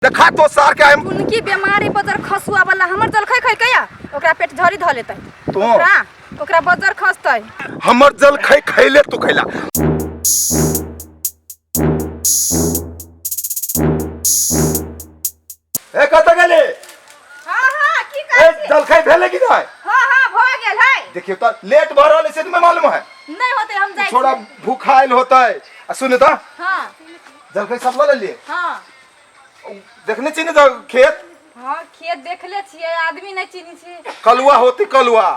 देखा तो सार के हम उनकी बीमारी बजर खसुआ वाला हमर जलखै खैकै या ओकरा पेट झरी धऽ लेतै। तो? ओकरा ओकरा बजर खसतै। हमर जलखै खैले तू खैला। ए कतऽ गेले? हाँ हाँ की ए कहै छी? जलखै भेलै कि नहि? हाँ हाँ भऽ गेल है। देखियौ तऽ लेट भऽ रहल है से तुम्हें मालूम है? नहीं होते हम जाइ छोड़ा छी। भूखायल होतै आ सुन तऽ हाँ जलखै सब लऽ लेलियै? हाँ देखने छी ने तऽ खेत? हाँ खेत देखले छियै, आदमी नहीं चिन्है छी। कलुआ होती कलुआ।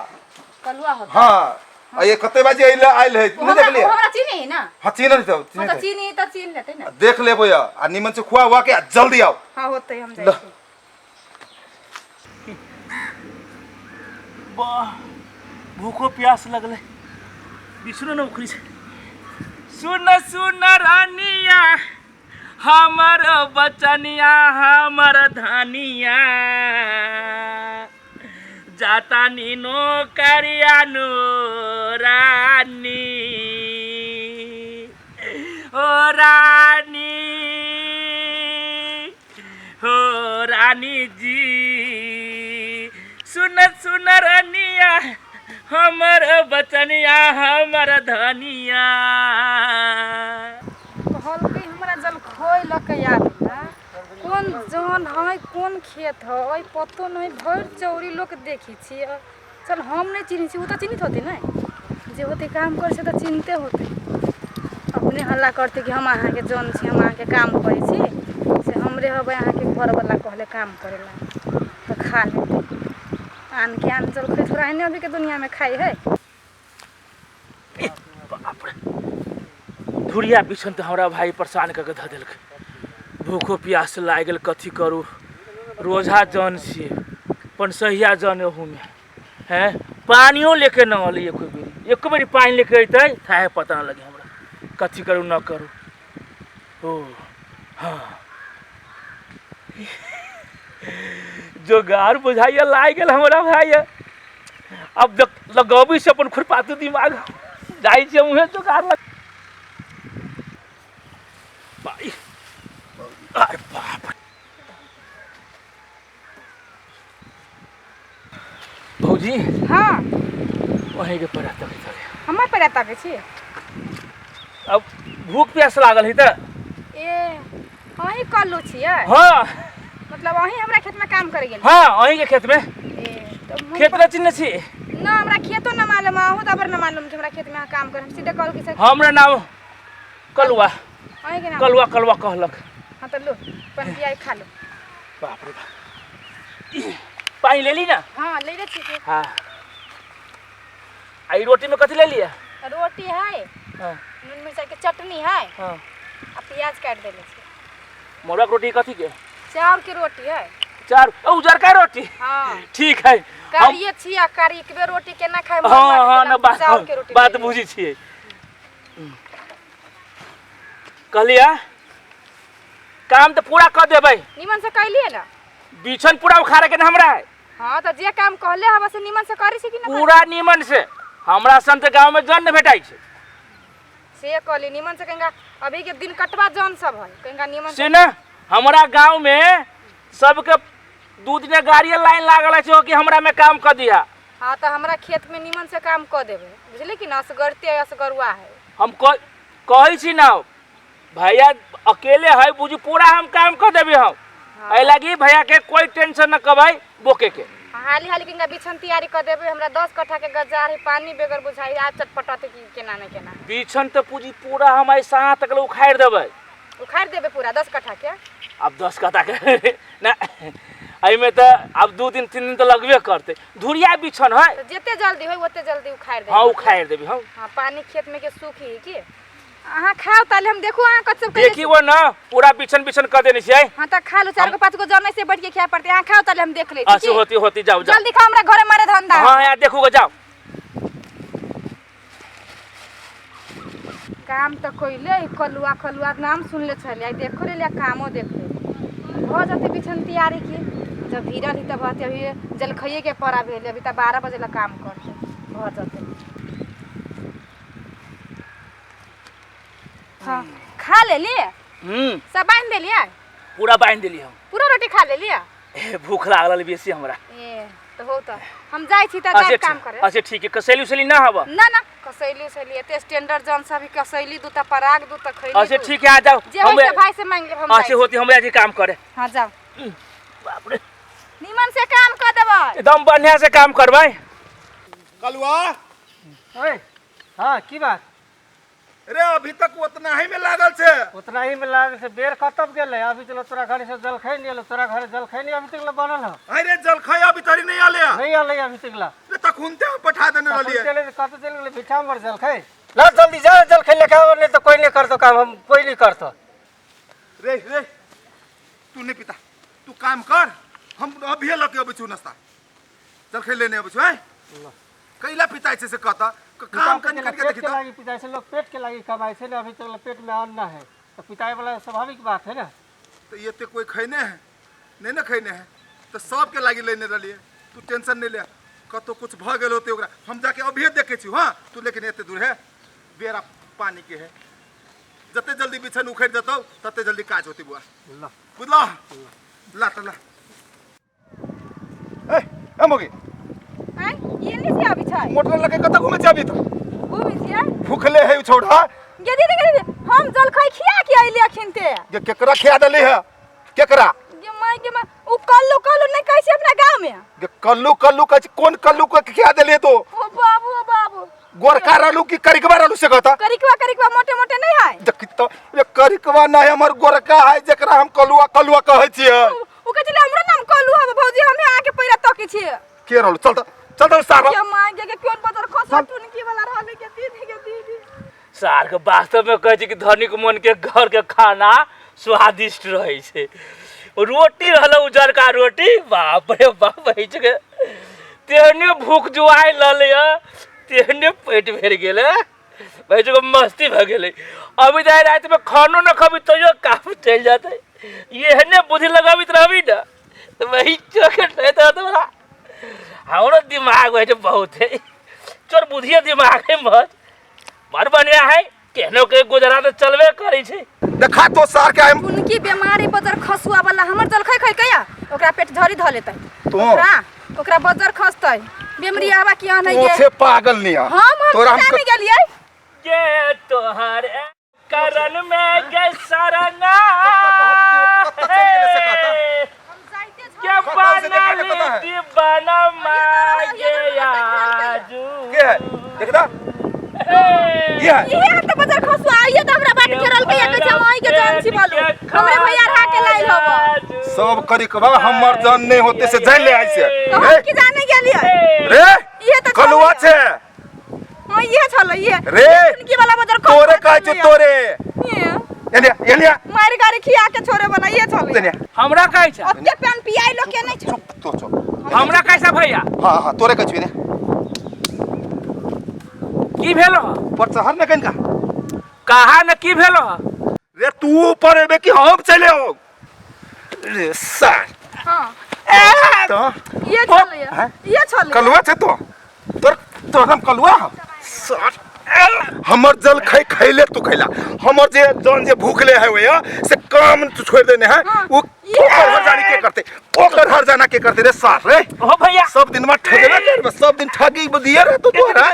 कलुआ होते। हाँ आ ये कते बजे आयल आयल है ओ नहीं हमरा देखलियै? ओ हमरा चिन्है है ना। हाँ चिन्ह तो हाँ चिन्ह तऽ चिन्ही तऽ चिन्ह लेतै ना। देख लेबो या आ निमन से खुआ हुआ के आ जल्दी आओ। हाँ होतै हम जाइ ल। छी। वाह भूखो प्यास लगलै बिछनो ने उखड़ी छै। सुन सुन रानिया हमर बचनिया हमर धनिया जाता नीनो करियानो रानी ओ रानी हो रानी जी सुन सुन रनिया हमर बचनिया हमर धनिया। कहलकै हमरा जलखोइ लऽ के आबै ला, कोन जन है कोन खेत है पतो नहीं, भरि चौरी लोक देखै छियै। चल हम नहि चिन्है छी, ओ तऽ चिन्हैत होतै ने, जे होतै काम करै छै तऽ चिन्हते होतै। अपने हल्ला करतै कि हम अहाँके जन छी, हम अहाँके काम करै छी, से हमरे हबै अहाँके घरवला कहले काम करै ला तऽ खा लेतै। आनके आन जलखै थोड़ा एहने अभीके दुनियामे खाइ है। बाप रे धुरिया बिछन तऽ हमरा भाई परेशान कऽ के धऽ देलकै। भूखो प्यास लागि गेल, कथी करू, रोझा जन छियै पनसहिया जन ओहूमे हैं, पानियो लेके न अलै एको बेरी, एको बेरी पानि लेके अयतै थाहे पता न लगे हमरा कथी करू न करू। ओ हाँ जोगार बुझाइया लागि गेल हमरा भाई। अब लगबै छै अपन खुरपातू दिमाग, जाइ छै उहे जोगार लग भाई। अरे बाप भौजी। हाँ वहीं के पर तक हमर पर तकै छी। अब भूख प्यास लागल है तऽ। ए अहीं कल्लू छियै? हाँ। मतलब अहीं हमरा खेत में काम करे गेल? हाँ अहीं के खेत में। ए तऽ हम खेत न चिन्हने छी? ना हमरा खेतो न मालूम, अहूँ तऽ अबर न मालूम कि हमरा खेत में अहाँ काम करे। हम सीधे कहल कि से हमरा नाम कलुआ। अहीं के नाम कलुआ कलुआ कहलक। हाँ तऽ लो पानि पियाई खा लो। बाप रे बाप पानि लेली ना? हाँ ले ले छी। हाँ आ ई रोटी में कथी ले लिया? रोटी है, हाँ। नून मिरचाई के चटनी है, हाँ। आ प्याज काटि देले छी। मड़ुआ के रोटी कथी के? चाउर के रोटी है। चाउर ओ उजरका रोटी? हाँ। ठीक है। हम कारिये छी आ कारी एक बेर रोटी केना खाय? हाँ हाँ न बात चाउर के रोटी बात ले बुझी छियै। कहलियै काम तऽ पूरा कऽ देबै। निमन से कैलियै ना? बिछन पूरा उखाड़े के न हमरा है। हाँ तऽ जे काम कहले हवा से निमन से करै छी कि ना? पूरा निमन से, हमरा सन तऽ गाँव में जन न भेटाइ छै। से कहली निमन से कहिंगा अभी के दिन कटवा जन सब है कहिंगा निमन से न हमरा गाँव में सबके दू दिना गाड़ी लाइन लागल है कि हमरा में काम कर दिया। हाँ तऽ हमरा खेत में निमन से काम कऽ देबै, बुझली कि ना? असगरते असगरुआ है। हम कहै छी ना भैया अकेले है बुझू पूरा हम काम कर देबे हम। हाँ। एहि लागी भैया के कोई टेंशन न कबै बोके के। हाली हाली किनका बिछन तैयारी कर देबै, हमरा 10 कट्ठा के गजार है, पानी बेगर बुझाई आज चटपटाते कि केना नहीं केना। बिछन तो पूजी पूरा हम आइ साँझ तक ले उखाड़ि देबै। उखाड़ि देबै पूरा 10 कट्ठा के? अब 10 कट्ठा के ना एहिमे तऽ आब 2 दिन 3 दिन तऽ लगबे करतै। धुरिया बिछन है तऽ जते जल्दी होई ओते जल्दी उखाड़ि देबै। हाँ उखाड़ि देबै। हाँ हाँ पानी खेत में के सूखी की अहाँ खाओ ताले हम देखू अहाँ कत सब कइले देखी वो ना पूरा बिछन बिछन कर देने छियै। हाँ तऽ खा लो, 4 गो 5 गो जनै से बैठ के खाए पड़तै। अहाँ खाओ ताले हम देख लै छी। अच्छा होती होती जाओ जाओ जल्दी खाओ, हमरा घरे मारे धंधा। हाँ यार देखू गो जाओ। काम तऽ कइले कलुआ कलुआ नाम सुनले छलियै, आइ देखो लेलियै कामो देख लेलियै। भऽ जेतै बिछन तैयारी की जब भीड़ल ही तब होतै। अभी जलखैये के पड़ा भेल, अभी तऽ 12 बजे लग काम करतै, भऽ जेतै। हाँ खा लेलियै? हम्म। सब बान्हि देलियै? पूरा बान्हि देली हम। पूरा रोटी खा लेलियै? ए, भूख लागल बेसी हमरा। ए तऽ हो तऽ हम जाइ छी तऽ अच्छा जायब काम करे। अच्छा ठीक है, कसैली उसैली ना हब? ना ना, कसैली उसैली एते स्टैंडर्ड जन सब ही कसैली दू तऽ पराग दू तऽ खैली अच्छा दू। ठीक है, आ जाओ। जे होइ से भाई से मांगि लेब, हम अच्छा जाइ छी। होती, हमरा जी काम करे। हाँ जाओ, बाप रे, निमन से काम कर देबै। एकदम बढ़िया से काम करबै। कलुआ। ओए, हाँ की बात? रे अभी तक उतना ही में लागल छे। उतना ही में लागल छै। बेर कतब गेलै? अभी तक तोरा घर से जलखै नहीं एलो। तोरा घर जलखै नहीं अभी तक ले बनल हो? अरे जलखै अभी तरी नहीं आले। नहीं आले अभी तक ला। रे तखुनते हम पठा देने रहलिए। चले कत चल गेलै भिठा मर जलखै ला, जल्दी जा जलखै लेके आबो, नहीं तो कोई नहीं करतो काम, हम कोई नहीं करतो। रे रे तू नहीं पिता, तू काम कर, हम अभी लके अबै छु नाश्ता जलखै लेने अबै छु। हैं कैला पिताइ छै से कहता काम कनि पेट कनि के देखी के त। लागी पिताइ छै, लोग पेट के लागी कमाइ छै ने। अभी तक ला पेट में अन्न है तो पिताई वाला स्वाभाविक बात है ना। तो एते कोई खैने है नहीं ना, खैने है तो सबके लागी लेने रहलिए। तू टेंशन नहीं ले, कतौ कुछ भ गेल होते ओकरा हम जाके अभिये देखे छी। हाँ तू लेकिन एते दूर है, बेरा पानी के है, जते जल्दी बिछन उखड़ जतौ तते जल्दी काज होती बुआ, ला बुझला? ला त ला। ए ए मोगी, आँय, ये नहीं से आबै छै। मोटर लगे कतऽ घुमै छै अभी तक? घुमै छियै। भूखले है उ छौड़ा। गे दीदी, गे दीदी, हम जलखै खिया के अइली अखिन ते। जे केकरा खिया देली है? केकरा? गे माय, गे माय, उ कल्लू कल्लू नहीं कहै छै अपना गाँव में? जे कल्लू कल्लू कहै छै, कोन कल्लू के खिया देली तो? ओ बाबू, ओ बाबू। गोरका रहलू कि करिकवा रहलू से कहता? करिकवा, करिकवा मोटे मोटे नहीं है। देखी तो ये करिकवा नहीं हमर गोरका है, जेकरा हम कलुआ कलुआ कहै छियै। उ कहै छलै हमरो नाम कल्लू हब भौजी, हमे आके पैरा तकै छियै। के रहलू? चल त चल त सारा। गे माय गे, गे कोन बदर खसो टुनकी वाला रहलै। गे दीदी, गे दीदी, सार के वास्तव में कहै छै कि धनिक मन के घर के खाना स्वादिष्ट रहै छै। रोटी रहल उजरका रोटी, बाप रे बाप, होइ छै के तेहने भूख जुआइ ललै, तेहने पेट भरि गेलै, भाई जो मस्ती भऽ गेलै। अभी तऽ रातिमे खानो न खबी तैयो काम चलि जेतै। एहने बुद्धि लगाबैत रहबी ने तऽ वही चोखट रहैत रहत। हमरा हमरो दिमाग होइ छै बहुत है, चोर बुद्धिए दिमाग है मस्त बड़ बढ़िया है, केहनो के गुजरा तऽ चलबे करै छै। देखा तो सार के हम उनकी बीमारी बजर खसुआ वाला हमर जलखै खैलकै या ओकरा पेट झरी धऽ लेतै। तो ओकरा ओकरा बजर खसतै बीमारी आबा कि नहीं। तो गे छे पागल निया। हम तोरा हम नहीं गेलियै। ये तोहर करण में के सरना कत्ता चलि गेलै से कहता? हम जाइते के कत्ता से देखा के बनाली पता है? दीवाना मागे आजू के है देखदा ये है। इहे त बजर खसुआ आइए त हमरा बाट घेरल के कहै छै हम अहीं के जान छी बालू, हमरे भैया रहा के लाइल हब। सब करिकवा हमर जान नहीं होते से जान ले ऐसे। तो हम की जाने गेलियै? रे इहे त कलुआ छे। हां इहे छलै इहे। रे उनकी वाला बजर खसुआ तोरे कहै छौ तोरे। इहे। एलिया एलिया मारि गाड़ी खिया के छोड़े वाला इहे छलै। एलिया। हमरा कहै छै ओते पान पियाइ लोक के नहीं छै। चुप तो चुप। हमरा कैसा भैया? हाँ हाँ तोरे कहै छियै रे। की भेलो? ऊपर चढ़ ने कनिका। कहा न की भेलो? रे तू ऊपर एबे कि हम चले हो? रे सार हां तो इहे छलै। हैं? इहे छलै। कलुआ छे तो तोर तोर नाम कलुआ हौ? सार हमर जल खै खैले तू खैला, हमर जे जन जे भूखले है ओय से काम तू छोड़ देने है। वो ओकर हर जानी के करते, ओकर हर जाना के करते रे सार रे। ओ भैया सब दिन में ठगबे करबे, सब दिन ठगी दिए रे तू तोरा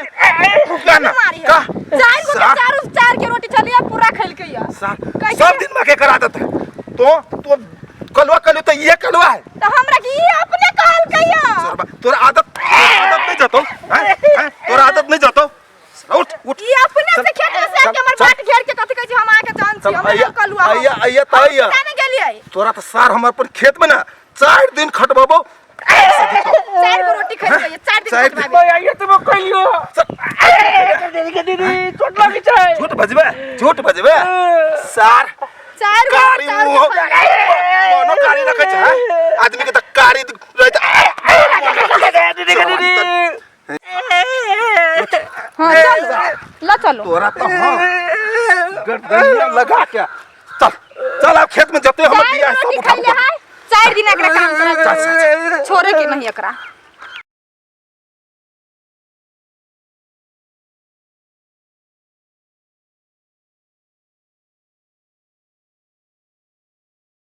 का ना मारी है। का चार गो के सार चारू चार के रोटी छलिए पूरा खैलकै या। सार कैसे? सब दिन में के करा देते तो तो कलुआ कलु तो ये कलुआ है। त हमरा की ई अपने कहलकै या। तोरा आदत तोरा आदत नहीं जतो हैं हैं तोरा आदत नहीं जतो। उठ उठ। ई अपने से खेत में से आके हमर चल, बाट घेर के कथि कहै छै हम आके जान छी चल, हमर अइया, नाम कलुआ हौ। अइया, अइया त हम अइया। जाने गेलियै। तोरा तो सार हमर पर खेत में ना 4 दिन खटबबो। चार गो रोटी खैलकै या, चार दिन चारि खटबाबे। भैया ये तुम कहलियो दीदी दीदी चोट लगी छै। झूठ बजबे झूठ बजबे सार। चार गो कारी चार मुंह गो खैलकै। मनो कारी रखे छै हैं? आदमी के त कारी रहत। दीदी के दीदी हां चल ल चलो। तोरा तो हां गर्दनिया लगा के चल चल अब खेत में जते हमर चार बिया गो सब रोटी उठा खैले है, चार दिन एकरा काम करा चल, चल, छोड़े के नहीं एकरा।